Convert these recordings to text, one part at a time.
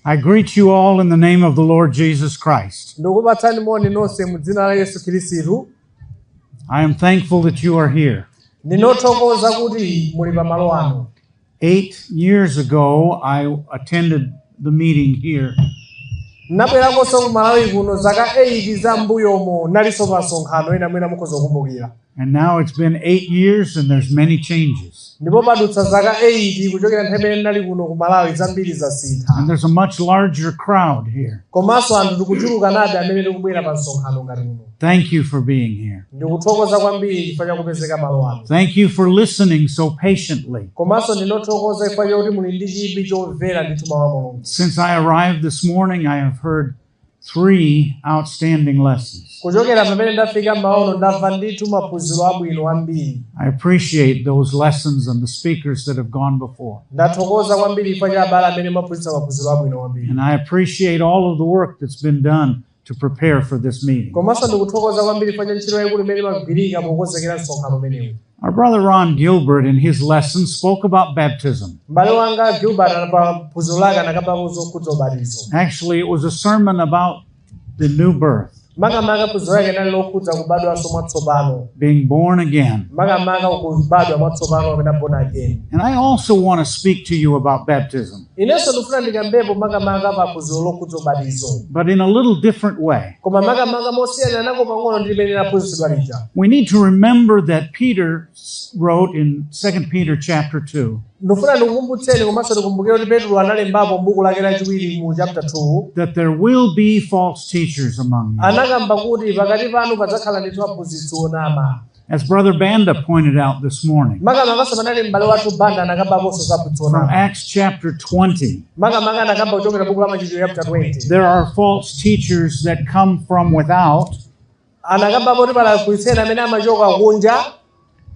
I greet you all in the name of the Lord Jesus Christ. Ndikupatsani moni nonse mu dzina la Yesu Khristu. I am thankful that you are here. Ndinothokoza kuti muli pamalo ano. 8 years ago, I attended the meeting here, Nabwerakonso ku Malawi kuno zaka 8 za mbuyomo, nalinso pa msonkhano ena mwina mukhoza kukumbukira. And now it's been 8 years and there's many changes. Ndipo padutsa zaka 8 kuchokera nthawi imene ndinali kuno ku Malawi, zambiri zasintha. And there's a much larger crowd here. Komanso anthu tikuchuluka nabe amene tikubwera pa msonkhano ngati uno. Thank you for being here. Ndikuthokoza kwambiri chifukwa chakupezeka malo ano. Thank you for listening so patiently. Komanso ndinothokoza chifukwa chakuti muli ndi chidwi chomvera ndithu mawu a Mulungu. Since I arrived this morning, I have heard three outstanding lessons. Kuchokera pamene ndafika m'maono, ndamva ndithu maphunziro abwino ambiri. I appreciate those lessons and the speakers that have gone before. Ndathokoza kwambiri chifukwa cha abale amene mwaphunzitsa maphunziro abwino kwambiri. And I appreciate all of the work that's been done to prepare for this meeting. Komanso ndikuthokoza kwambiri chifukwa cha ntchito yayikulu imene imagwirika pokonzekera msonkhano umenewu. Our brother Ron Gilbert, in his lesson, spoke about baptism. M'bale wanga Gilbert pa phunziro lake anakambapo zokhudza ubatizo. Actually, it was a sermon about the new birth, Makamaka phunziro lake linali lokhudza kubadwanso mwatsopano, being born again. Makamaka kubadwa mwatsopano kapena born again. And I also want to speak to you about baptism, Inenso ndikufuna ndikambepo makamaka pa phunziro lokhudza ubatizo, but in a little different way. Koma makamaka mosiyana nako pang'ono ndi limene linaphunzitsidwa lija. We need to remember that Peter wrote in 2 Peter chapter 2 Ndikufuna ndikukumbutseni komanso ndikumbukire kuti Petro analembapo m'buku lake lachiwiri mu chapter 2 that there will be false teachers among you. Anakamba kuti pakati panu padzakhala ndithu aphunzitsi onama. As Brother Banda pointed out this morning Makamakaso panali m'bale wathu Banda anakambaponso za aphunzitsi from onama. Acts chapter 20, Makamaka anakamba kuchokera buku la Machitidwe chapter 20, there are false teachers that come from without, anakambapo kuti pali aphunzitsi ena amene amachoka kunja,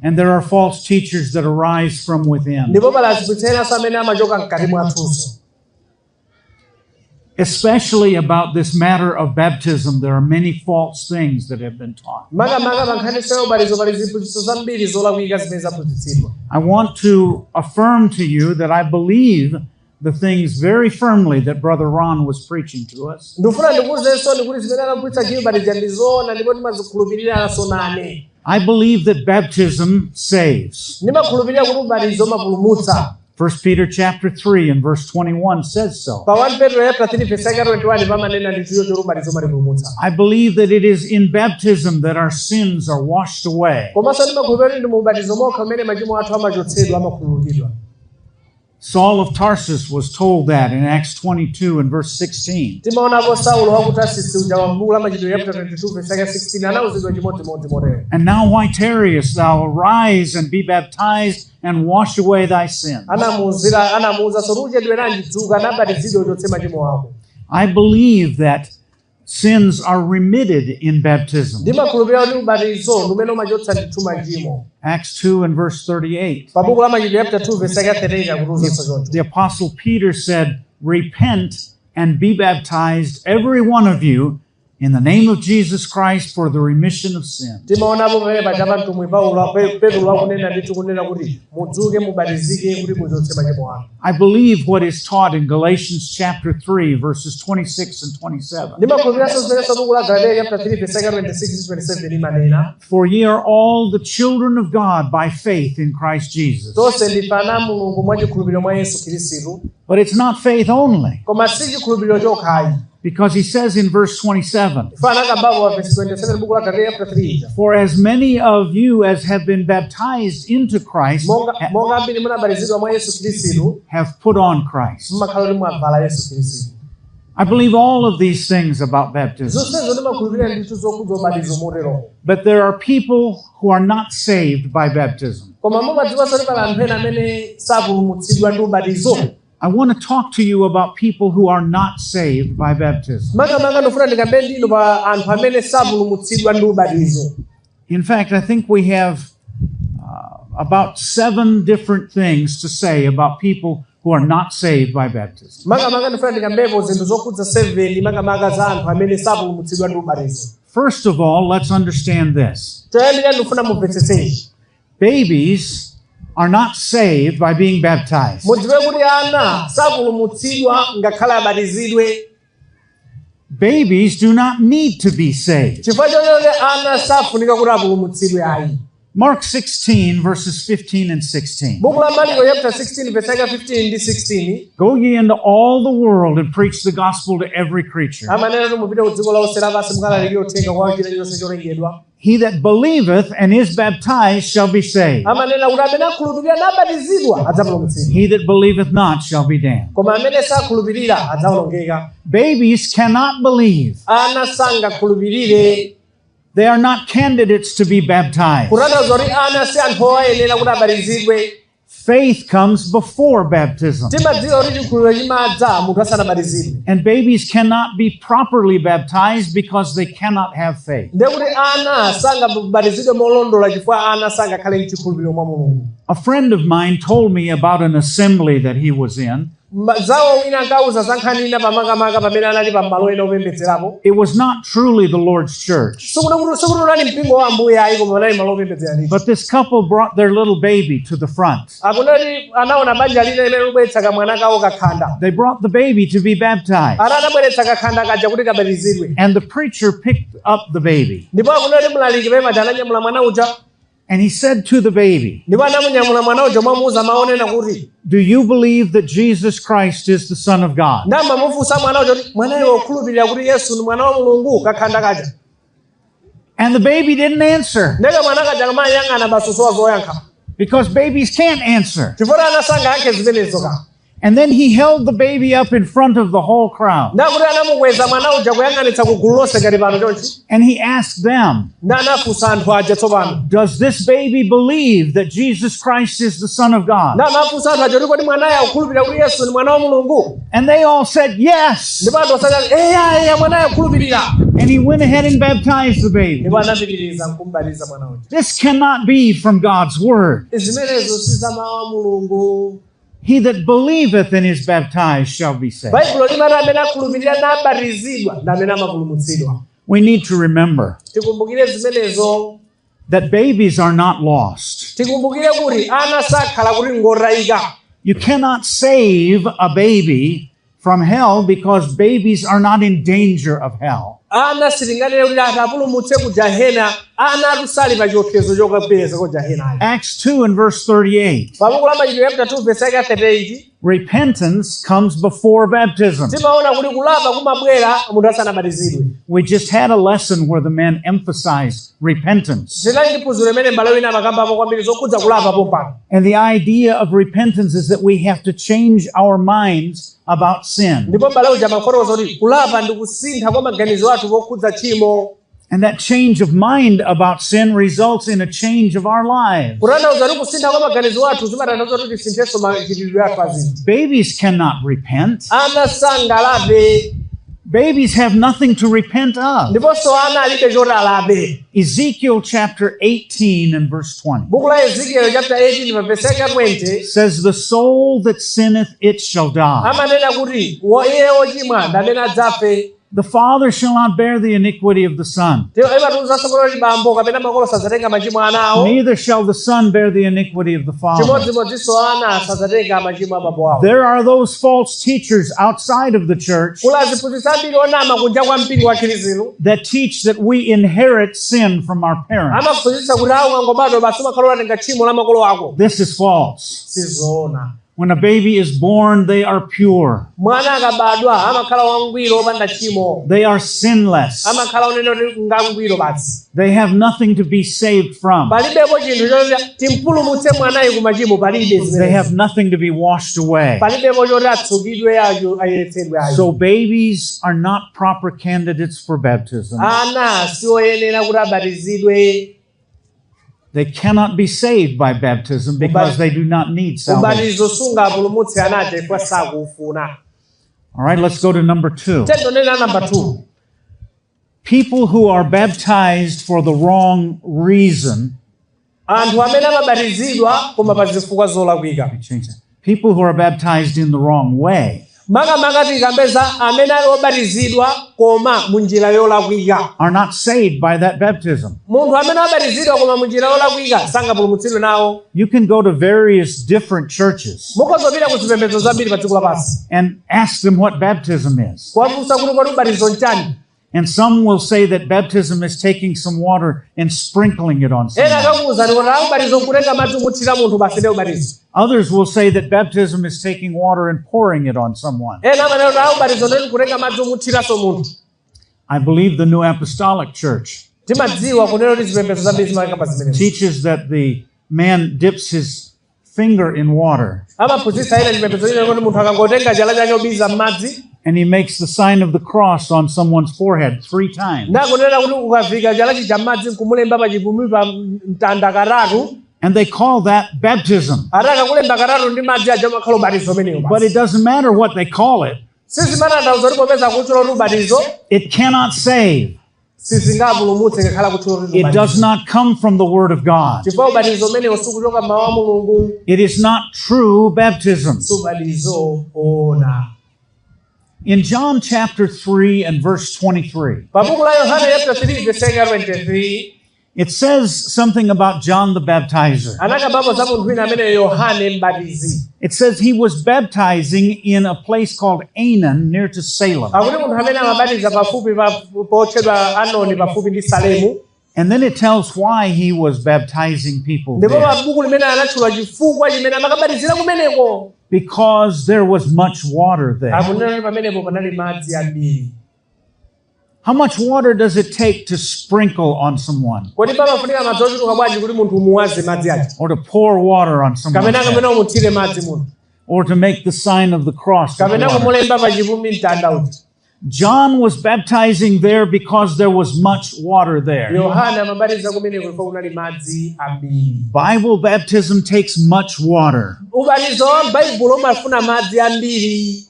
and there are false teachers that arise from within. Ndipo pali aphunzitsi enanso amene amachoka mkati mwathunso. Especially about this matter of baptism, there are many false things that have been taught. Makamaka pa nkhani ya ubatizo pali ziphunzitso zambiri zolakwika zimene zaphunzitsidwa. I want to affirm to you that I believe the things very firmly that Brother Ron was preaching to us. Ndikufuna ndikuwuzenso kuti zimene anaphunzitsa Gilbert ja ndi zoona ndipo ndimazikhulupiriranso nane. I believe that baptism saves. Ndimakhulupirira kuti ubatizo umapulumutsa. 1 Peter chapter 3 and verse 21 says so. Pa 1 Petro chapter 3 verse 21 pamanena ndithuyo choti ubatizo umatipulumutsa. I believe that it is in baptism that our sins are washed away. Komanso ndimakhulupirira kuti ndi mu ubatizo mokha umene machimo athu amachotsedwa, amakhululukidwa. Saul of Tarsus was told that in Acts 22 and verse 16. Timaonapo Saulo wa ku Tarsisi uja wa m'buku la Machitidwe chapter 22 verse 16 anawuzidwa chimodzimodzi motero. "And now why tarriest thou? Arise and be baptized and wash away thy sins." Anamuwuzira, anamuwuza so uchedweranji? Dzuka nabatizidwe uchotse machimo ako. I believe that sins are remitted in baptism. Ndimakhulupirira kuti ubatizo ndi umene umachotsa ndithu machimo. Acts 2 and verse 38. Pa buku la Machitidwe chapter 2 verse 38 akutiwuzanso choncho. The apostle Peter said, "Repent and be baptized, every one of you, in the name of Jesus Christ for the remission of sin." Timaonapo pamene paja mtumwi Paulo Petro akunena ndithu kunena kuti mudzuke mubatizike kuti muchotse machimo anu. I believe what is taught in Galatians chapter 3, verses 26 and 27. Ndimakhulupiriranso zimenenso buku la Galatiya chapter 3 verse 26 27 imanena. "For ye are all the children of God by faith in Christ Jesus." Tonse ndife ana a Mulungu mwa chikhulupiriro mwa Yesu Khristu. But it's not faith only, Koma si chikhulupiriro chokhayi, because he says in verse 27, ife anakambapo pa verse 27 buku la Galatiya chapter 3 ija, "For as many of you as have been baptized into Christ monga monga ambiri munabatizidwa mwa Yesu Khristu have put on Christ." mmakhala kuti mwavala Yesu Khristu. I believe all of these things about baptism. Zonsezo ndimakhulupirira ndithu zokhudza ubatizo motero. But there are people who are not saved by baptism. Koma mumadziwanso kuti pali anthu ena amene sapulumutsidwa ndi ubatizo. I want to talk to you about people who are not saved by baptism. Makamaka ndifuna ndikambe ndinu pa anthu amene sapulumutsidwa ndi ubatizo. In fact, I think we have about seven different things to say about people who are not saved by baptism. Makamaka ndifuna ndikambepo zinthu zokhudza 7 makamaka za anthu amene sapulumutsidwa ndi ubatizo. First of all, let's understand this. Choyambirira ndifuna mumvetsetsechi. Babies are not saved by being baptized. Mudziwe kuti ana sapulumutsidwa ngakhale abatizidwe. Babies do not need to be saved. Chifukwa chonena ana safunika kuti apulumutsidwe ayi. Mark 16, verses 15 and 16. Buku la Mariko chapter 16 verse 15 ndi 16. Go ye into all the world and preach the gospel to every creature. Amanena kuti mupite ku dziko lonse lapansi mukalalikire uthenga kwa chilichonse cholengedwa. He that believeth and is baptized shall be saved. Amanena kuti amene akhulupirira nabatizidwa adzapulumutsidwa. He that believeth not shall be damned. Koma amene sakhulupirira adzawonongeka. Babies cannot believe. Ana sangakhulupirire. They are not candidates to be baptized. Kutanthauza kuti ana si anthu oyenera kuti abatizidwe. Faith comes before baptism. Timadziwa kuti chikhulupiriro chimadza munthu asanabatizidwe. And babies cannot be properly baptized because they cannot have faith. Ndiye kuti ana sangabatizidwe molondola chifukwa ana sangakhale ndi chikhulupiriro mwa Mulungu. A friend of mine told me about an assembly that he was in. Zawo wina ankauza za nkhani ina pamakamaka pamene anali pamalo ena opembedzerapo. It was not truly the Lord's church. Sikuti unali mpingo wa Ambuye ayi, koma unali malo opembedzera ndithu. But this couple brought their little baby to the front. Akunati anaona banja lina limene likubweretsa kamwana kawo kakhanda. They brought the baby to be baptized. Ati anabweretsa kakhanda kaja kuti kabatizidwe. And the preacher picked up the baby. Ndipo akunati mlaliki pamene ananyamula mwana uja. And he said to the baby, Ndipo anamunyamula mwana uja mwamuuza maonena kuti, Do you believe that Jesus Christ is the Son of God? Ndamamufunsa mwana uja kuti mwanayo wokhulupirira kuti Yesu ndi mwana wa Mulungu kakhanda kaja. And the baby didn't answer. Ndeke mwana kaja kamayang'ana basosowa zoyankha. Because babies can't answer. Chifukwa ana sangayankhe zimenezo ka. And then he held the baby up in front of the whole crowd. Ndakuti anamukweza mwana uja kuyang'anitsa ku gulu lonse ngati pano chonchi. And he asked them, Ndi anafunsa anthu aja tsopano. Does this baby believe that Jesus Christ is the Son of God? Ndi anafunsa anthu aja kuti kodi mwanayo akukhulupirira kuti Yesu ndi mwana wa Mulungu? And they all said, Yes. Ndipo anthu osati, eya, eya, mwanayo akukhulupirira. And he went ahead and baptized the baby. Ndipo anapitiriza nkumbatiza mwana uja. This cannot be from God's word. Zimenezo si za mawu a Mulungu. He that believeth and is baptized shall be saved. Baibulo limati amene akhulupirira nabatizidwa ndi amene amapulumutsidwa. We need to remember Tikumbukire zimenezo. that babies are not lost. Tikumbukire kuti ana sakhala kuti ngotayika. You cannot save a baby from hell because babies are not in danger of hell. Ana sitinganene kuti atapulumutse ku jahena, ana atusali pa chiopsezo chokapeza ku jahenayo. Acts 2 and verse 38. Pa buku la Machitidwe chapter 2 verse yake 38. Repentance comes before baptism. Timaona kuti kulapa kumabwera munthu asanabatizidwe. We just had a lesson where the men emphasized repentance. Tinali ndi phunziro limene m'bale wina amakambapo kwambiri zokhudza kulapa pompano. And the idea of repentance is that we have to change our minds about sin. Ndipo m'bale uja amafotokoza kuti kulapa ndi kusintha kwa maganizo athu pokhudza tchimo. And that change of mind about sin results in a change of our lives. Kutanthauza kuti kusintha kwa maganizo athu zimatanthauza kuti tisinthenso machitidwe athu azinthu. Babies cannot repent. Ana sangalape. Babies have nothing to repent of. Ndiponso ana alibe choti alape. Ezekiel chapter 18 and verse 20 Buku la Ezekiel chapter 18 pa verse yake 20 says, The soul that sinneth, it shall die. Amanena kuti iye wochimwa ndi amene adzafe. The father shall not bear the iniquity of the son, Imatiwuzanso kuti bambo kapena makolo sadzatenga machimo ana awo. neither shall the son bear the iniquity of the father. Chimodzimodzinso ana sadzatenga machimo a bambo awo. There are those false teachers outside of the church Kula aziphunzitsi ambiri onama kunja kwa mpingo wa Khristu that teach that we inherit sin from our parents. Amaphunzitsa kuti awo angobadwa basi umakhala utatenga tchimo la makolo ako. This is false. Sizoona. When a baby is born, they are pure. Mwana akabadwa amakhala wangwiro opanda tchimo. They are sinless. Amakhala onena kuti ngangwiro basi. They have nothing to be saved from. Palibepo chinthu choti timpulumutse mwanayi ku machimo, palibe They zimenezo. have nothing to be washed away. Palibepo choti atsukidwe ayo ayeretsedwe ayo. So babies are not proper candidates for baptism. Ana sioyenera kuti abatizidwe. They cannot be saved by baptism because they do not need salvation. Ubatizo sungapulumutse ana aja chifukwa sakufuna. All right, let's go to number 2. Tendonena number 2. People who are baptized for the wrong reason. Anthu amene amabatizidwa koma pa zifukwa zolakwika. Let me change that. People who are baptized in the wrong way. Makamaka tikambeza amene ali obatizidwa koma munjira yolakwika. Are not saved by that baptism. Munthu amene wabatizidwa koma munjira yolakwika sangapulumutsidwe nawo. You can go to various different churches Mukhoza kupita ku zipembedzo zambiri pa dziko lapansi and ask them what baptism is. kuwafunsa kuti kodi ubatizo nchani. And some will say that baptism is taking some water and sprinkling it on Ena someone. akakuwuzani kuti ubatizo nkutenga madzi kuthira munthu basi ndiye ubatizo. Others will say that baptism is taking water and pouring it on someone. Ena amanena kuti ubatizo ndi kutenga madzi kumuthiranso munthu. I believe the New Apostolic Church Timadziwa kunena kuti zipembedzo zambiri zimakamba zimenezi. teaches that the man dips his finger in water Amaphunzitsa ena chipembedzo china kuti munthu akangotenga chala chake obiza m'madzi and he makes the sign of the cross on someone's forehead 3 times. Nakunena kuti ukafika chala chija m'madzi nkumulemba pa chipumi pa mtanda katatu. And they call that baptism. Ati akakulemba katatu ndi madzi aja umakhala ubatizo umenewo But basi. it doesn't matter what they call it. Sizimatanthauza kuti popeza kutchula kuti ubatizo It cannot save. sizingapulumutse ngakhala kutchula kuti It does ubatizo. not come from the Word of God. Chifukwa ubatizo umenewo sikuchoka mawu a Mulungu. It is not true baptism. Si ubatizo ona. In John chapter 3 and verse 23, Pa buku la Yohane chapter 3 verse 23, it says something about John the Baptizer. anakambapo za munthu wina amene Yohane Mbatizi. It says he was baptizing in a place called Aenon near to Salem. Akuti munthu amene amabatiza pafupi potchedwa Anoni pafupi ndi Salemu. And then it tells why he was baptizing people Ndipo there. pa buku limene anatchula chifukwa chimene amakabatizira kumeneko. Because there was much water there. Akunena kuti pamenepo panali madzi ambiri. How much water does it take to sprinkle on someone? Kodi pamafunika madzi ochuluka bwanji kuti munthu umuwaze madzi aja? Or to pour water on someone? Kapena kapena umuthire madzi munthu. Or to make the sign of the cross with Kapena water? kumulemba pa chipumi mtanda uja. John was baptizing there because there was much water there. Yohane amabatiza kumeneko chifukwa kunali madzi ambiri. Bible baptism takes much water. Ubatizo wa Baibulo umafuna madzi ambiri.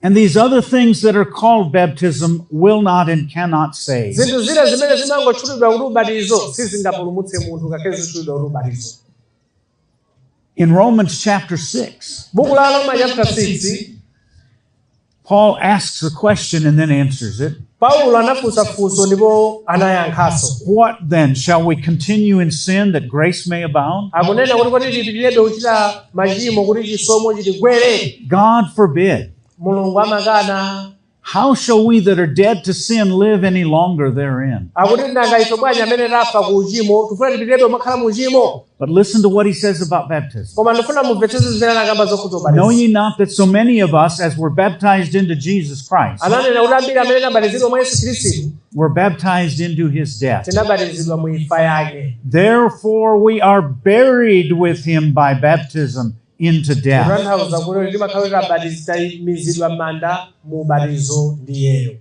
And these other things that are called baptism will not and cannot save. Zinthu zina zimene zimangotchulidwa kuti ubatizo sizingapulumutse munthu ngakhale zitchulidwa kuti ubatizo. In Romans chapter 6, Buku la Roma chapter 6, Paul asks a question and then answers it. Paulo anafunsa funso ndipo anayankhanso. What then? Shall we continue in sin that grace may abound? Akunena kuti kodi tipitirebe kuchita machimo kuti chisomo chitigwere? God forbid. Mulungu amakana. How shall we that are dead to sin live any longer therein? Akuti nanga ife bwanji amene tafa ku uchimo tifuna tipitirebe kumakhala mu uchimo? But listen to what he says about baptism. Koma ndifuna mumvetsetse zimene anakamba zokhudza Know ubatizo. ye not that so many of us, as were baptized into Jesus Christ, Ananena kuti ambiri amene tinabatizidwa mwa Yesu Khristu were baptized into his death? tinabatizidwa mu imfa yake. Therefore we are buried with him by baptism into death. Kutanthauza kuti timakhala tabatizidwa m'manda mu ubatizo ndi iyeyo.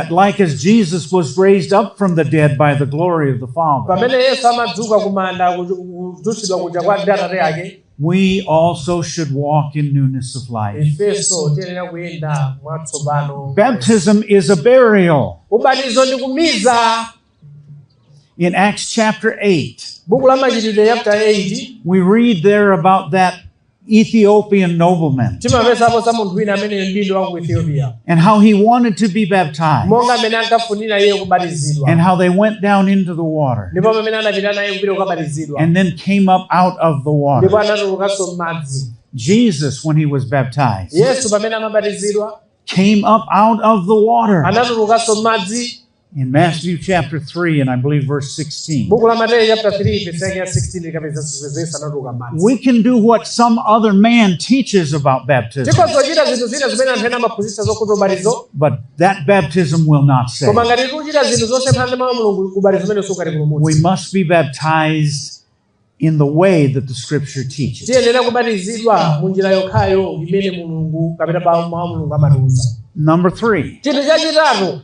Like as Jesus was raised up from the dead by the glory of the Father, Pamene Yesu amadzuka kumanda kudzutsidwa kuja kwa ndi Atate ake, we also should walk in newness of life. ifenso tiyenera kuyenda mwatsopano. Baptism is a burial. Ubatizo ndi kumiza. In Acts chapter 8, Buku la Machitidwe chapter 8, we read there about that Ethiopian nobleman timapezapo za munthu wina amene ndi wa ku Ethiopia, and how he wanted to be baptized monga amene ankafunira iye kubatizidwa, and how they went down into the water ndipo pamene anapita naye kupita kukabatizidwa, and then came up out of the ndipo water. anatulukanso m'madzi. Jesus, when he was baptized, Yesu pamene amabatizidwa came up out of the water. anatulukanso m'madzi. In Matthew chapter 3 and I believe verse 16. Buku la Mateyu chapter 3 verse yake ya 16 likapezanso Yesu anatuluka m'madzi. We can do what some other man teaches about baptism, Tikhoza zinthu zina zimene anthu ena amaphunzitsa zokhudza ubatizo, but that baptism will not save. koma ngati tikuchita zinthu zosemphana ndi mawu a Mulungu, ubatizo umene sungatipulumutse. We must be baptized in the way that the Scripture teaches. Tiyenera kubatizidwa mu njira yokhayo imene Mulungu kapena pa mawu a Mulungu amatiuza. Number 3, Chinthu chachitatu,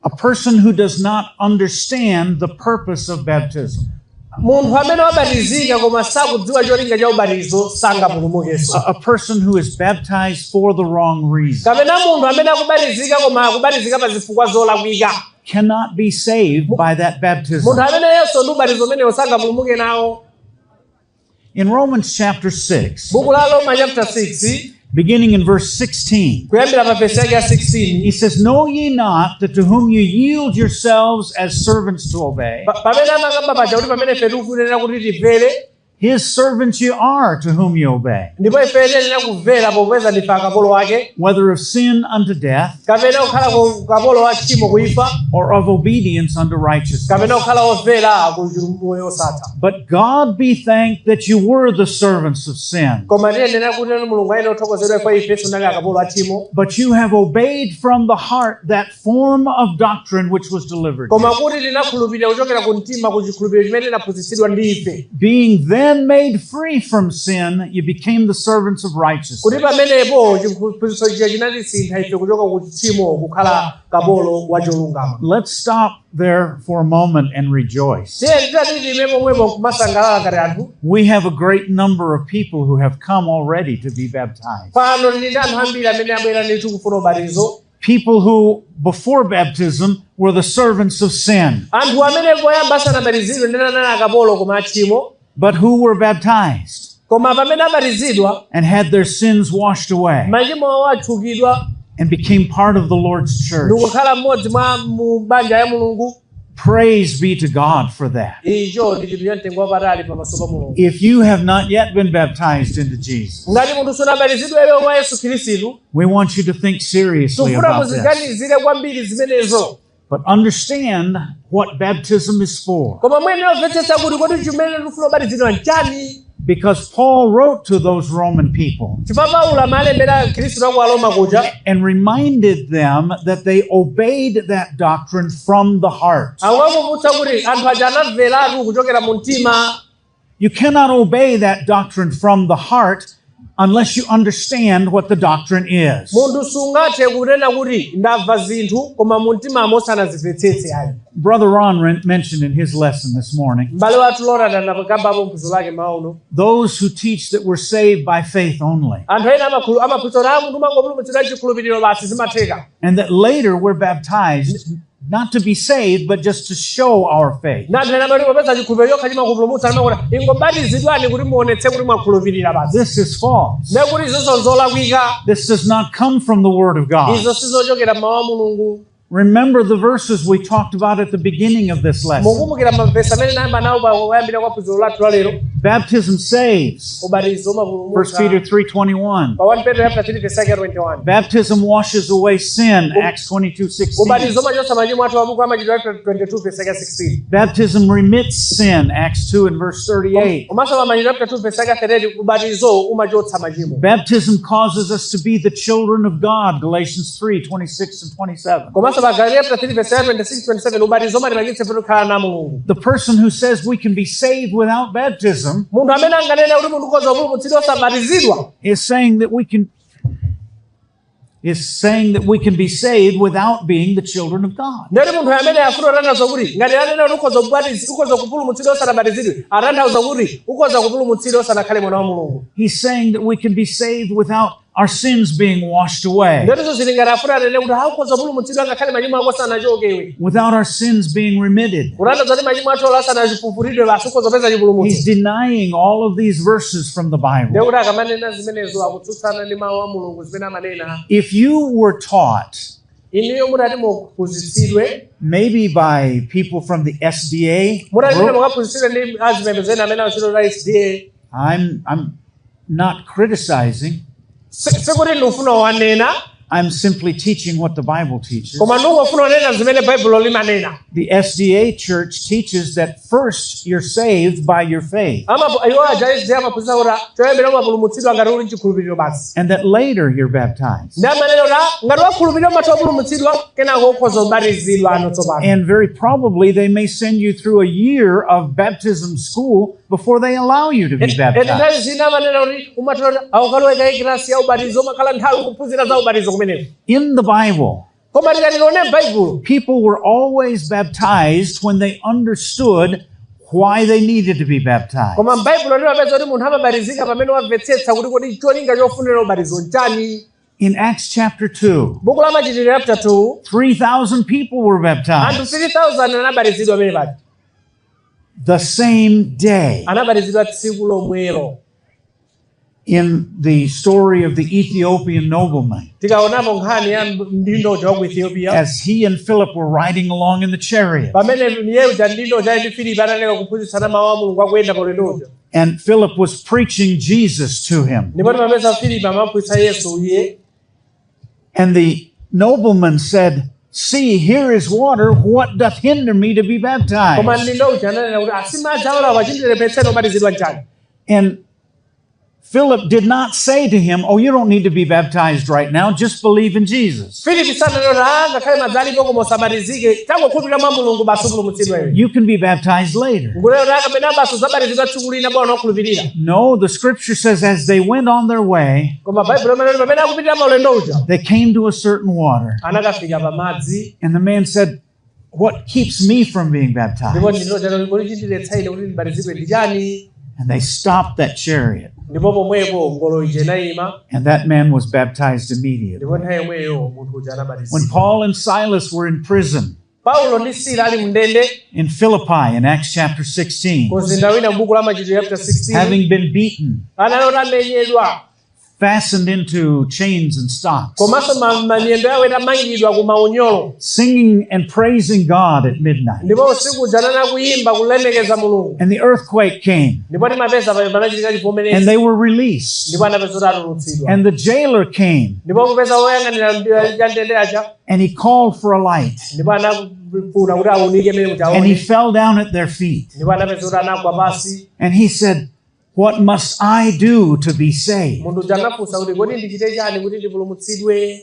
a person who does not understand the purpose of baptism. Munthu amene wabatizika koma sakudziwa cholinga cha ubatizo sangapulumukenso. A person who is baptized for the wrong reason Kapena munthu amene akubatizika koma akubatizika pa zifukwa zolakwika, cannot be saved by that baptism. munthu amene Yesu ndi ubatizo umenewo sangapulumuke nawo. In Romans chapter 6, Buku la Roma chapter 6, Beginning in verse 16. Kuyambira pa vesi yake ya 16. He says, "Know ye not that to whom you yield yourselves as servants to obey, Pamene amakamba paja kuti pamene ife tikufunira kuti timvere, his servants you are to whom you obey, ndipo ife tiyenera kumvera popeza ndife akapolo ake, whether of sin unto death kapena kukhala kapolo wa tchimo kuifa, or of obedience unto righteousness." kapena kukhala omvera ku moyo osatha. But God be thanked that you were the servants of sin, Koma tiyenera kuti Mulungu ayenera kuthokozedwa kwa ife sunali akapolo a tchimo, but you have obeyed from the heart that form of doctrine which was delivered koma you, kuti tinakhulupirira kuchokera ku mtima ku chikhulupiriro chimene tinaphunzitsidwa ndi ife, being then made free from sin, you became the servants of kuti righteousness. pamenepo chiphunzitso chija chinatisintha ife kuchoka ku tchimo kukhala kapolo wa cholungama. Let's stop there for a moment and rejoice. Tiye titati time pomwepo kumasangalala ngati anthu. We have a great number of people who have come already to be baptized. Pano tili ndi anthu ambiri amene abwera ndithu kufuna ubatizo. People who, before baptism, were the servants of sin, Anthu amene poyamba asanabatizidwe ndi anali akapolo koma atchimo, but who were baptized koma pamene abatizidwa and had their sins washed away machimo awo atchukidwa and became part of the Lord's church. ndikukhala mmodzi mwa mu banja ya Mulungu. Praise be to God for that. Icho ndi chinthu cha mtengo wapatali pamaso pa Mulungu. If you have not yet been baptized into Jesus, Ngati munthu sunabatizidwebe mwa Yesu Khristu, we want you to think seriously tikufuna about this. muziganizire kwambiri zimenezo. But understand what baptism is for. Koma muyenera kumvetsetsa kuti kodi chimene tikufuna kubatizidwa nchani. Because Paul wrote to those Roman people Chifukwa Paulo amalembera Khristu aku Aroma kuja and reminded them that they obeyed that doctrine from the heart. akuwakumbutsa kuti anthu aja anamveratu kuchokera mu mtima. You cannot obey that doctrine from the heart unless you understand what the doctrine is. Munthu sungathe kunena kuti ndamva zinthu koma mu mtimamo osanazimvetsetse ayi. Brother Ron mentioned in his lesson this morning M'bale wathu Loran anakambapo mphunziro lake mauno those who teach that we're saved by faith only anthu ena amaphunzitsa kuti munthu umangopulumutsidwa chikhulupiriro basi zimatheka, and that later we're baptized not to be saved but just to show our faith. Na anthu ena amati popeza chikhulupiriro chokha chimakupulumutsa amakuti ingobatizidwani kuti muonetse kuti mwakhulupirira basi. This is false. Ndiye kuti izonso nzolakwika. This does not come from the Word of God. Izo sizochokera mmawu a Mulungu. Remember the verses we talked about at the beginning of this lesson. Mukumbukira mavesi amene nayamba nawo pa kuyambira kwa phunziro lathu la lero. Baptism saves. Ubatizo 1 umapulumutsa. Peter 3:21. Pa 1 Petro chapter 3 verse yake 21. Baptism washes away sin, Acts 22:16. Ubatizo umachotsa machimo athu pa buku la Machitidwe chapter 22 verse yake 16. Baptism remits sin, Acts 2 and verse 38. Komanso pa Machitidwe chapter 2 verse yake 38 ubatizo umachotsa machimo. Baptism causes us to be the children of God, Galatians 3:26 and 27. Komanso pa Galatiya chapter 3 verse yake 26 27 ubatizo umatipangitsa ife kukhala na Mulungu. The person who says we can be saved without baptism Munthu amene anganene kuti munthu ukhoza kupulumutsidwa osabatizidwa is saying that we can is saying that we can be saved without being the children of God. Ndeti munthu amene afuna kutanthauza kuti ngati anene kuti ukhoza kupulumutsidwa osanabatizidwe atanthauza kuti ukhoza kupulumutsidwa osanakhale mwana wa Mulungu. He's saying that we can be saved without our sins being washed away, Ndetinso zili ngati afuna anene kuti ukhoza kupulumutsidwa ngakhale machimo ako asanachokewe, without our sins being remitted. kutanthauza kuti machimo athu olo asanachifufutidwe basi ukhoza kupeza chipulumutso. He's denying all of these verses from the Bible. Ndekuti akamanena zimenezo akutsutsana ndi mawu a Mulungu zimene amanena. If you were taught, Inuyo mutati muphunzitsidwe, maybe by people from the SDA mutati group, mukaphunzitsidwe ndi azipembedzo ena amene akuchita la SDA, I'm not criticizing. Sikuti ndikufuna wanena, I'm simply teaching what the Bible teaches. koma ndikungofuna wanena zimene Baibulo limanena. The SDA church teaches that first you're saved by your faith, Iwo aja SDA amaphunzitsa kuti choyambira umapulumutsidwa ngati uli chikhulupiriro basi, and that later you're baptized. ndi amanena kuti ngati wakhulupirira umatha kupulumutsidwa kenako ukhoza kubatizidwa ano tsopano. And very probably they may send you through a year of baptism school before they allow you to be Eti baptized. nthawi zina amanena kuti umatha kuti awukalowa kilasi ya ubatizo umakhala nthawi kuphunzira za ubatizo kumeneko. In the Bible, Koma tikati tione Baibulo, people were always baptized when they understood why they needed to be baptized. Koma m'Baibulo timapeza kuti munthu amabatizika pamene wamvetsetsa kuti kodi cholinga chofunira ubatizo nchani. In Acts chapter 2, Buku la Machitidwe chapter 2, 3,000 people were anthu baptized 3000 anabatizidwa pamene paja. the same day. Anabatizidwa tsiku lomwelo. In the story of the Ethiopian nobleman, Tikaonapo nkhani ya mdindo uja wa ku Ethiopia, as he and Philip were riding along in the chariot, pamene iye uja mdindo uja ndi Filipo analeka kuphunzitsana mawu a Mulungu akuyenda pa ulendo uja, and Philip was preaching Jesus to him. Ndipo timapeza Filipo amaphunzitsa Yesu iye. And the nobleman said, "See, here is water. What doth hinder me to be Koma baptized?" mdindo uja ananena kuti asimadzi awalawa chindilepetseni ubatizidwa njani. And Philip did not say to him, "Oh, you don't need to be baptized right now. Just believe in Jesus." Filipi sananena kuti "Ah, ngakhale madzi alipo koma usabatizike, tangokhulupirira mwa Mulungu basi upulumutsidwa iwe." You can be baptized later. Nkunena kuti akapena basi uzabatizidwa tsiku lina bwana wakhulupirira. No, the scripture says as they went on their way, Koma Baibulo imanena kuti pamene akupitira maulendo uja, they came to a certain water. Anakafika pamadzi. And the man said, "What keeps me from being Ndipo baptized?" ndilo chano kuti chindiletsa ine kuti ndibatizidwe ndi chani. And they stopped that chariot. Ndipo pomwepo ngolo ija inayima. And that man was baptized immediately. Ndipo nthawi yomweyo munthu uja When anabatizidwa. Paul and Silas were in prison Paulo ndi Sila ali mndende in Philippi in Acts chapter 16, ku mzinda wina m'buku la Machitidwe chapter 16, having been beaten, anali atamenyedwa, fastened into chains and stocks, komanso miyendo yawo itamangidwa ku maunyolo, singing and praising God at midnight. Ndipo usiku uja anali kuyimba kulemekeza Mulungu. And the earthquake came, Ndipo timapeza pamene panachitika and chivomerezi, they were released. Ndipo anapeza kuti atulutsidwa. And the jailer came, Ndipo kupeza woyang'anira cha ndende aja, and he called for a light, ndipo anafuna kuti aunike mene kuti and he aone, fell down at their feet. Ndipo anapeza kuti anagwa pasi. And he said, "What must I do to be saved?" Munthu uja anafunsa kuti kodi ndichite chani kuti ndipulumutsidwe.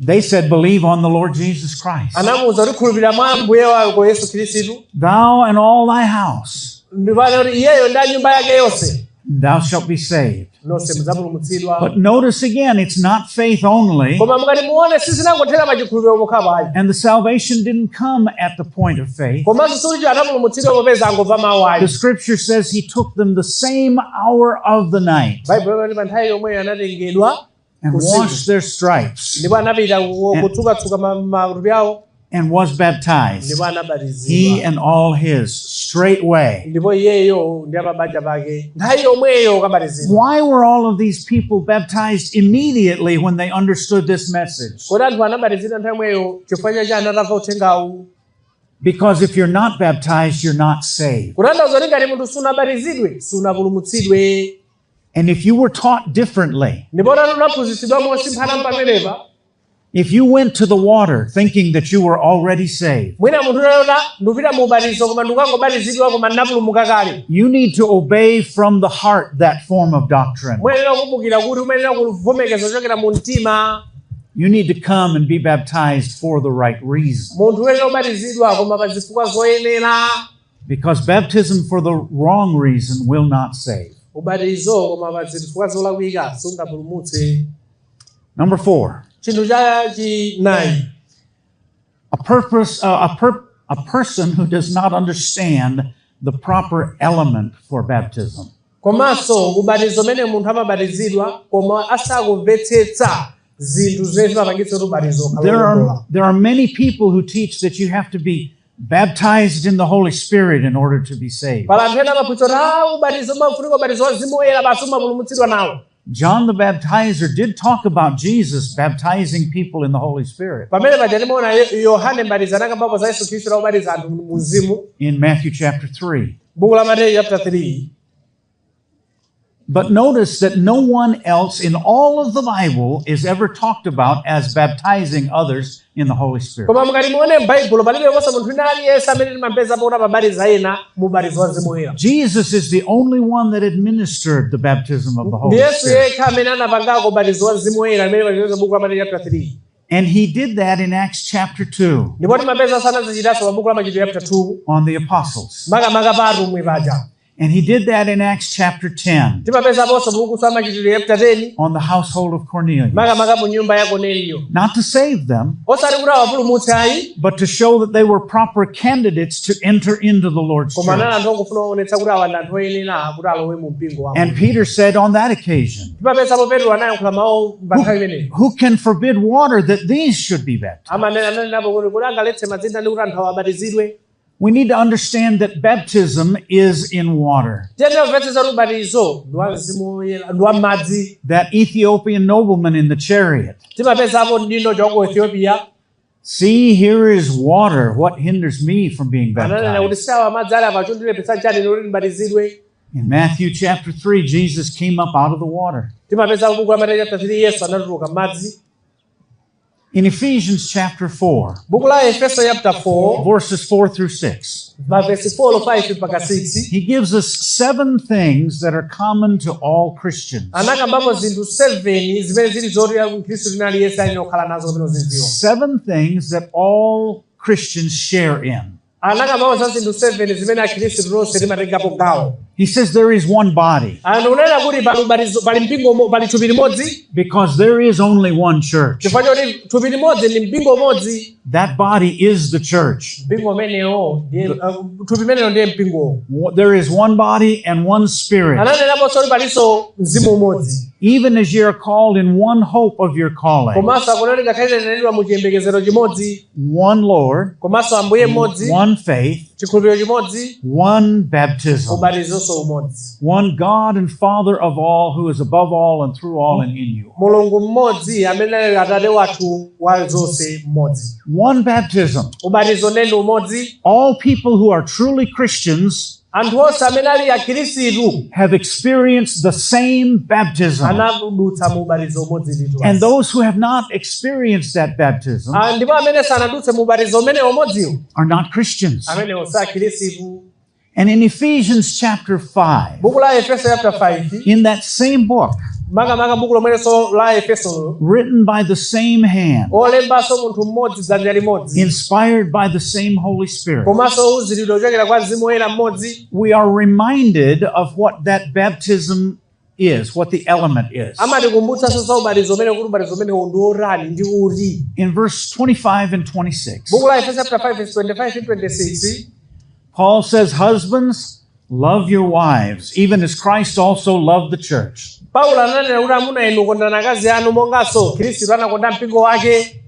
They said, "Believe on the Lord Jesus Christ, Anamuwuza kuti khulupirira mwa Mbuye wako Yesu Khristu, thou and all thy house, ndipo anati iyeyo ndi a nyumba yake yonse, thou shalt be saved." nonse mudzapulumutsidwa. But notice again, it's not faith only. Koma mukati muone sizinangothera pa chikhulupiriro pokhapo ayi. And the salvation didn't come at the point of faith. Komanso sikuti anapulumutsidwa popeza angomva mawu ayi. The scripture says he took them the same hour of the night Baibulo limati pa nthawi yomweyo anatengedwa and usiku, washed their stripes ndipo anapita kutsukatsuka matupi awo, and was baptized, ndipo he anabatizidwa, and all his, straightway. Ndipo iyeyo ndi apabanja pake nthawi yomweyo kabatizidwa. Why were all of these people baptized immediately when they understood this message? Kodi anthu anabatizidwa nthawi yomweyo chifukwa chachani atamva uthengawu? Because if you're not baptized, you're not saved. Kutanthauza kuti ngati munthu sunabatizidwe sunapulumutsidwe. And if you were taught differently, Ndipo tatu unaphunzitsidwa mosemphana pamenepa, if you went to the water thinking that you were already saved, mwina munthu unalota ndupita mu ubatizo koma ndikangobatizidwa koma ndinapulumuka kale, you need to obey from the heart that form of doctrine. Muyenera kukumbukira kuti umayenera kuvomekeza kuchokera mu mtima. You need to come and be baptized for the right reason. Munthu uyenera kubatizidwa koma pa zifukwa zoyenera. Because baptism for the wrong reason will not save. Ubatizo koma pa zifukwa zolakwika sungapulumutse. Number 4, Chinthu cha chinayi, a person who does not understand the proper element for baptism. Komanso ubatizo umene munthu amabatizidwa koma asakumvetsetsa zinthu zimene zimapangitsa kuti ubatizo ukhale There wolondola. are, there are many people who teach that you have to be baptized in the Holy Spirit in order to be saved. Pala anthu ena amaphunzitsa kuti ah, ubatizo umafunika ubatizo wa Mzimu Woyera basi umapulumutsidwa nawo. John the Baptizer did talk about Jesus baptizing people in the Holy Spirit Pamene paja timaona Yohane Mbatizi anakambapo za Yesu Khristu akubatiza anthu mu Mzimu in Matthew chapter 3. Buku la Mateyu chapter 3. But notice that no one else in all of the Bible is ever talked about as baptizing others in the Holy Spirit. Koma mukati muone m'Baibulo palibe konse munthu wina aliyense amene timampezapo kuti amabatiza ena mu ubatizo wa Mzimu Woyera. Jesus is the only one that administered the baptism of the Ndi Holy Yesu Spirit. yekha amene anapangako ubatizo wa Mzimu Woyera amene pachipeza buku la Mateyu chapter 3. And he did that in Acts chapter 2 Ndipo timapeza sanazichitanso pa buku la Machitidwe chapter 2 on the apostles. Makamaka pa atumwi paja. And he did that in Acts chapter 10 Timapezaponso buku la Machitidwe chapter 10 on the household of Cornelius. Makamaka mu nyumba ya Korneliyo. Not to save them, Osati kuti awapulumutse ayi, but to show that they were proper candidates to enter into the Lord's koma anali church. anthu ongofuna kuonetsa kuti awa ndi anthu oyenera kuti alowe mu mpingo wawo. And Peter said on that occasion, Timapezapo Petro anayankhula mawu pa nthawi imeneyo. "Who can forbid water that these should be baptized?" Amanena ananenapo kuti kuti angaletse madzi ndi kuti anthu awa abatizidwe. We need to understand that baptism is in water. Tiyenera kumvetsetsa kuti ubatizo ndi wa mzimu woyera, ndi wa madzi. That Ethiopian nobleman in the chariot. Timapezapo mdindo cha ku Ethiopia. See, here is water. What hinders me from being Ananena kuti baptized? sawa madzi ali apa, chondilepheretsa chani kuti ndibatizidwe? In Matthew chapter 3, Jesus came up out of the water. Timapezapo buku la Mateyu chapter 3, Yesu anatuluka m'madzi. In Ephesians chapter 4, Buku la Efeso chapter 4, verses 4 through 6, mavesi 4, 5 mpaka 6, he gives us 7 things that are common to all Christians. Anakambapo zinthu 7 zimene zili zoti Khristu lina aliyense ali okhala nazo kapena kuzidziwa. 7 things that all Christians share in. Anakambapo za zinthu 7 zimene akhristu tonse timatengapo gawo. He says there is one body Anthu kunena kuti pali ubatizo, pali mpingo pali thupi limodzi. Because there is only one church. Chifukwa choti thupi limodzi ndi mpingo umodzi. That body is the church. Mpingo umenewo ndiye thupi limenelo ndiye mpingowo. There is one body and one spirit. Ananenaponso kuti palinso mzimu umodzi. Even as ye are called in one hope of your calling. Komanso akunena kuti ngakhale tinanenedwa mu chiyembekezero chimodzi. One Lord, Komanso Ambuye mmodzi. One faith, Chikhulupiriro chimodzi. One baptism. Ubatizonso umodzi. One God and Father of all, who is above all and through all and in you. Mulungu mmodzi amene ali Atate wathu wa zonse mmodzi. One baptism. Ubatizo nenu umodzi. All people who are truly Christians Anthu onse amene ali akhristu have experienced the same baptism. Anadutsa mu ubatizo umodzi ndithu. And those who have not experienced that baptism Ah, ndipo amene sanadutse mu ubatizo umene umodziwo are not Christians. amenewo si akhristu. And in Ephesians chapter 5, Buku la Efeso chapter 5, in that same book, makamaka buku lomwelenso la Efeso, written by the same hand, olembanso munthu mmodzi dzanja limodzi, inspired by the same Holy Spirit, komanso ouziridwa kuchokera kwa Mzimu Woyera mmodzi, we are reminded of what that baptism is, what the element is. Amatikumbutsanso za ubatizo umene kuti ubatizo umenewo ndi otani ndi uti. In verse 25 and 26, Buku la Efeso chapter 5 verse 25 and 26, Paul says, "Husbands, love your wives, even as Christ also loved the church Paulo ananena kuti amuna inu kondani akazi anu monganso Khristu anakonda mpingo wake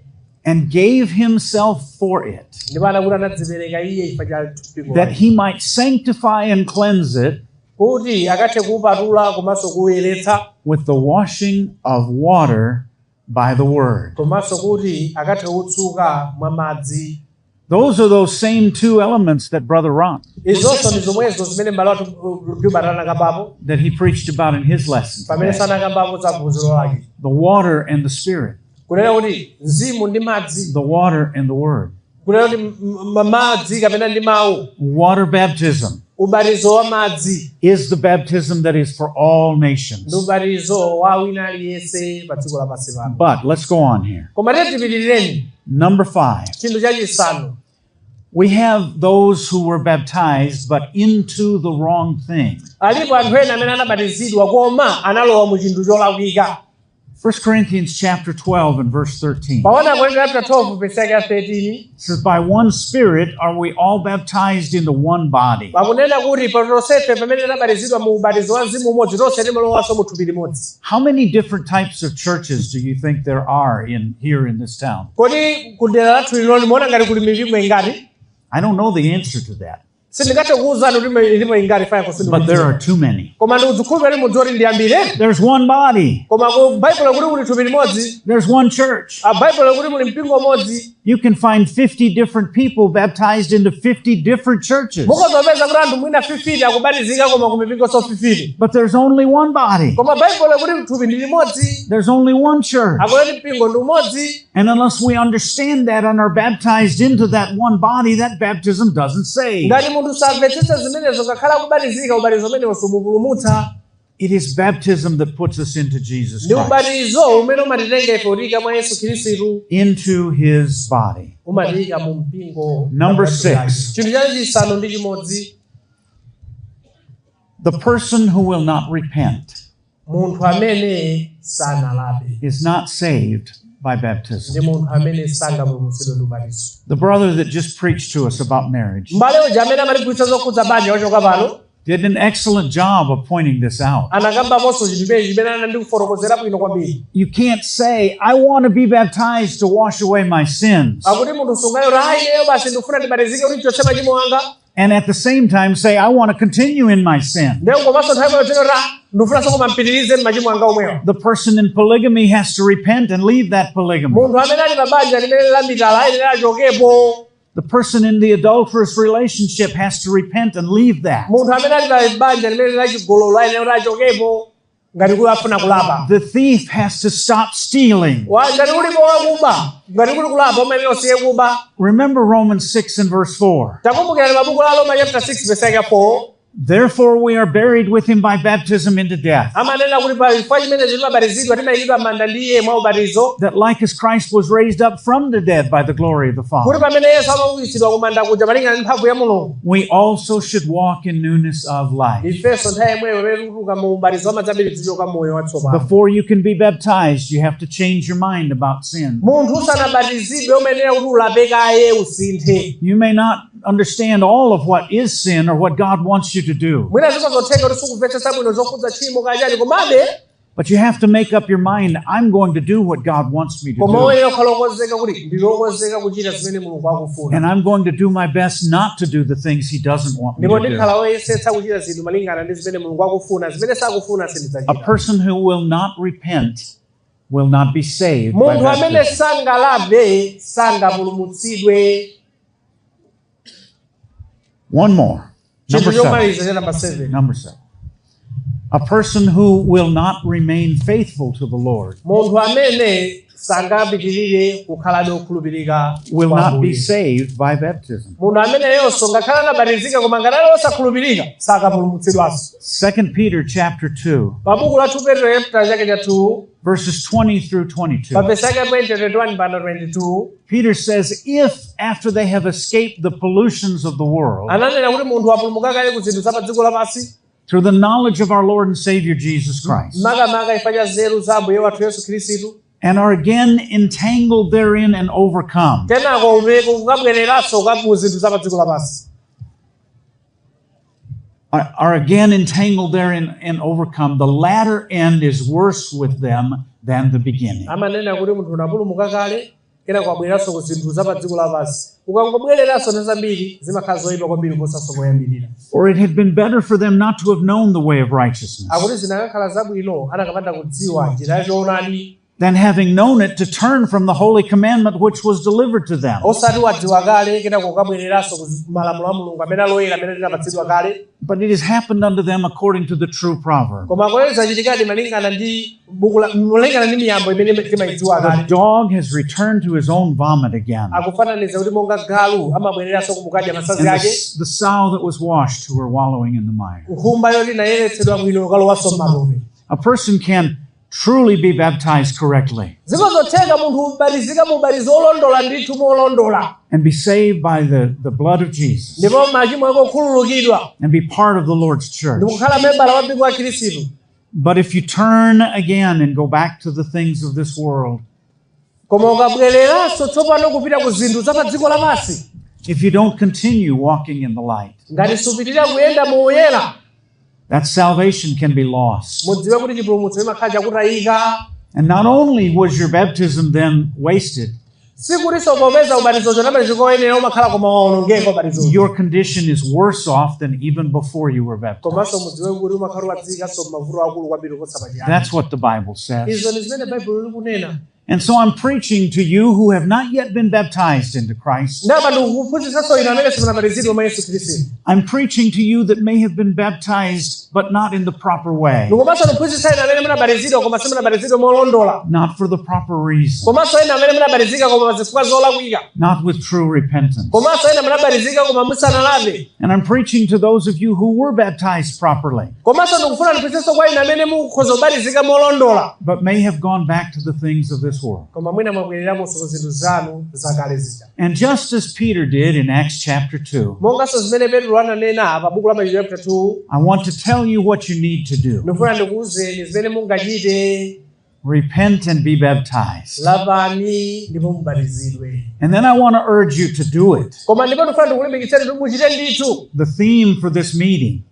and gave himself for it, ndipo anakuti anadzipereka iye chifukwa cha mpingo that wake, he might sanctify and cleanse it kuti akathe kuwupatula komanso kuwuyeretsa with the washing of water by the word." Komanso kuti akathe kuwutsuka mwa madzi. Those are those same two elements that Brother Ron, Izonso ndi zomwezo zimene m'bale wathu Gilbert anakambapo that he preached about in his lesson pamene today. sanakambapo za phunziro lake. The water and the Spirit, Kunena kuti mzimu ndi madzi, the water and the word. Kunena kuti madzi kapena ndi mawu. Water baptism Ubatizo wa madzi is the baptism that is for all nations. Ndi ubatizo wa wina aliyense pa dziko lapansi pano. But let's go on here. Koma tiye tipitirireni. Number 5. Chinthu chachisanu. We have those who were baptized, but into the wrong thing. Alipo anthu ena amene anabatizidwa koma analowa mu chinthu cholakwika. 1 Corinthians chapter 12 and verse 13. Pa 1 Korinto chapter 12 verse yake ya 13, It says, "By one Spirit are we all baptized into one body." Pakunena kuti pa tonsefe pamene tinabatizidwa mu ubatizo wa mzimu umodzi tonse timalowanso mu thupi limodzi. How many different types of churches do you think there are in here in this town? Kodi ku dera lathu lino limaona ngati kuli mipingo ingati? I don't know the answer to that, Sindingathe kuwuzani kuti ilipo ingati faya. But there are too many. Koma ndikudzikhulupirira kuti mudziwa kuti ndi ambiri. There's one body. Koma ku Baibulo kuti kuli thupi limodzi. There's one church. A Baibulo kuti muli mpingo umodzi. You can find 50 different people baptized into 50 different churches. Mukhozopeza kuti anthu mwina 50 akubatizika koma ku mipingo so 50. But there's only one body. Koma Baibulo kuti thupi ndi limodzi. There's only one church. Akuti mpingo ndi umodzi. And unless we understand that and are baptized into that one body, that baptism doesn't save. Ngati munthu samvetsetsa zimenezo ngakhala akubatizika ubatizo umenewo sumupulumutsa. It is baptism that puts us into Jesus Ndi Christ, ubatizo umene umatitenga ife kutiyika mwa Yesu Khristu, into his body. Umatiyika mu mpingo. Number 6. Chinthu chachisanu ndi chimodzi. The person who will not repent Munthu amene sanalape is not saved by baptism. Ndi munthu amene sangapulumutsidwe ndi ubatizo. The brother that just preached to us about marriage M'bale uja amene amatiphunzitsa zokhudza banja wachoka pano did an excellent job of pointing this out. Anakambaponso chinthu chimene anandikufotokozera bwino kwambiri. You can't say, "I want to be baptized to wash away my sins," Akuti munthu sungayo kuti ayi ineyo basi ndikufuna ndibatizike kuti ndichotse machimo anga, and at the same time say, "I want to continue in my sin." Ndiye komanso nthawi imodzi kuti ndikufunanso koma mpitirize m'machimo anga omwewa. The person in polygamy has to repent and leave that polygamy. Munthu amene ali pabanja limene lamitala ayenera achokepo. The person in the adulterous relationship has to repent and leave that. Munthu amene ali pa banja limene lachigololo ayenera kuti achokepo ngati kuti afuna kulapa. The thief has to stop stealing. Ngati ulipo wakuba ngati kuli kulapa umayenera usiye kuba. Remember Romans 6 and verse 4. Takumbukirani mabuku la Roma chapter 6 verse yake 4. Therefore we are buried with him by baptism into death, Amanena kuti pa chifukwa chimenechi timabatizidwa timayikidwa m'manda ndi iye mwa ubatizo, that like as Christ was raised up from the dead by the glory of the kuti Father, pamene Yesu amaukitsidwa kumanda kuja malingana ndi mphamvu ya Mulungu, we also should walk in newness of life. Ifenso nthawi yomweyo pamene tikutuluka mu ubatizo wa madzi ambiri tizichoka moyo watsopano. Before you can be baptized, you have to change your mind about sin. Munthu usanabatizidwe umayenera kuti ulape kaye usinthe. You may not understand all of what is sin or what God wants you to do, Mwina zikozotheka kuti sukumvetsetsa bwino zokhudza tchimo kachani komabe, but you have to make up your mind, "I'm going to do what God wants me to koma do. uyenera kukhala okonzeka kuti ndilokonzeka kuchita zimene Mulungu akufuna, And I'm going to do my best not to do the things He doesn't want me ndipo to do." ndikhala woyesetsa kuchita zinthu malingana ndi zimene Mulungu akufuna zimene sakufuna A sindidzachita. person who will not repent will not be saved by Munthu amene baptism. sangalape sangapulumutsidwe. One more. Chinthu Number 7. chomaliza cha namba 7. Number 7. A person who will not remain faithful to the Lord Munthu amene sangapitirire kukhalabe okhulupirika will kwa not be Ambuye. saved by baptism. Munthu ameneyonso ngakhale anabatizika koma ngati ali osakhulupirika sakapulumutsidwanso. 2 Peter chapter 2, Pa buku la 2 Petro chapter chake cha 2, verses 20 through 22. Pa vesi yake 20 21 pano 22. Peter says, if after they have escaped the pollutions of the world, Ananena kuti munthu apulumuka kale ku zinthu za pa dziko lapansi, through the knowledge of our Lord and Savior Jesus Christ, makamaka chifukwa cha nzeru za Ambuye wathu Yesu Khristu, and are again entangled therein and overcome, kenako umeko kukabwereranso ku zinthu za pa dziko lapansi, are again entangled therein and overcome, the latter end is worse with them than the beginning. Amanena kuti munthu unapulumuka kale kenako abwereranso ku zinthu za pa dziko lapansi ukangobwereranso ndi zambiri zimakhala zoyipa kwambiri kuposanso koyambirira. For it had been better for them not to have known the way of righteousness Akuti zinakakhala zabwino anakapanda kudziwa njira yachoonadi than having known it to turn from the holy commandment which was delivered to them. Osati wadziwa kale kenako ukabwereranso ku malamulo a Mulungu amene aloyera amene tinapatsidwa kale. But it has happened unto them according to the true proverb. Koma akolero zachitikadi malingana ndi buku la malingana ndi miyambo imene timayidziwa The kale. dog has returned to his own vomit again, Akufananiza kuti monga galu amabwereranso kumukadya masanzi and ake, the sow that was washed to her wallowing in the mire. Nkhumba yoti inayeretsedwa bwino ukalowanso m'matope. A person can truly be baptized correctly Zikozotheka munthu ubatizika mu ubatizo olondola ndithu molondola and be saved by the blood of Jesus ndipo machimo ake okhululukidwa and be part of the Lord's church. Ndikukhala membala wa mpingo wa Khristu. But if you turn again and go back to the things of this world, Koma ukabwereranso tsopano kupita ku zinthu za pa dziko lapansi, if you don't continue walking in the light, ngati supitirira kuyenda mu uyera, that salvation can be lost. Mudziwe kuti chipulumutso chimakhala chakutayika. And not only was your baptism then wasted, Sikutinso popeza ubatizo chonamene chikoyenera umakhala koma waonongeka ubatizo, your condition is worse off than even before you were komanso baptized. Mudziwe kuti umakhala wadzikanso m'mavuto akulu kwambiri kuposa pachiyambi. That's what the Bible says. Izo ndi zimene Baibulo likunena. And so I'm preaching to you who have not yet been baptized into Christ. Ndapa ndikukuphunzitsanso inu amene simunabatizidwe mwa Yesu Khristu. I'm preaching to you that may have been baptized, but not in the proper way, Ndikomanso ndikuphunzitsa inu amene munabatizidwa koma simunabatizidwe molondola, not for the proper reason, komanso ena amene munabatizika koma pa zifukwa zolakwika, not with true repentance. Komanso ena munabatizika koma musanalape. And I'm preaching to those of you who were baptized properly, Komanso ndikufuna ndiphunzitsenso kwa inu amene mukhoza kubatizika molondola, but may have gone back to the things of this world. Koma mwina mwabwereramonso ku zinthu zanu zakale zija. And just as Peter did in Acts chapter 2, Monganso zimene Petro ananena pa buku la Machitidwe chapter 2, I want to tell you what you need to do. Ndikufuna ndikuwuzeni zimene mungachite. Repent and be baptized. Lapani ndipo mubatizidwe. And then I want to urge you to do it. Koma ndipo ndikufuna ndikulimbikitseni kuti muchite ndithu. The theme for this meeting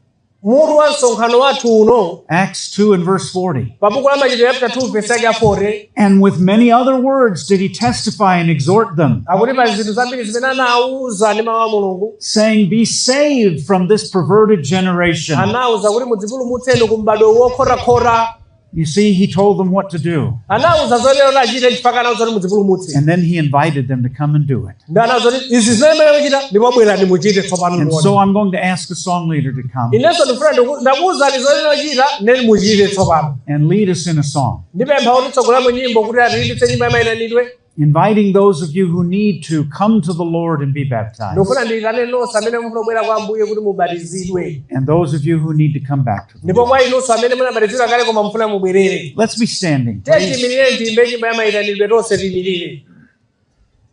Mutu wa msonkhano wathu uno, Acts 2 and verse 40. Pa buku la Machitidwe chapter 2 verse yake ya 40. And with many other words did he testify and exhort them, Akuti pali zinthu zambiri zimene anawuza ndi mawu a Mulungu, saying, "Be saved from this perverted generation." Anawuza kuti mudzipulumutseni ku m'bado wokhotakhota. You see, he told them what to do. Anawuza zoyenera kuti achite chifukwa anawuza kuti mudzipulumutse. And then he invited them to come and do it. Ndi anawuza kuti izi zimene mene muchita ndipo bwerani muchite tsopano. And Muone. so I'm going to ask the song leader to come Inenso ndifuna ndakuwuzani zoyenera kuchita neni muchite tsopano. And lead us in a song, Ndipempha kuti tsogolera mu nyimbo kuti atilimbitse nyimbo yamayitanidwe, inviting those of you who need to come to the Lord and be baptized, ndikufuna ndiyitane nonse amene mufuna kubwera kwa Ambuye kuti mubatizidwe, and those of you who need to come back to the ndipo Lord. kwa inunso amene munabatizidwa kale koma mufuna mubwerere. Let's be standing, please. Tiyimirire tiyimbe nyimbo yamayitanidwe tonse tiyimirire.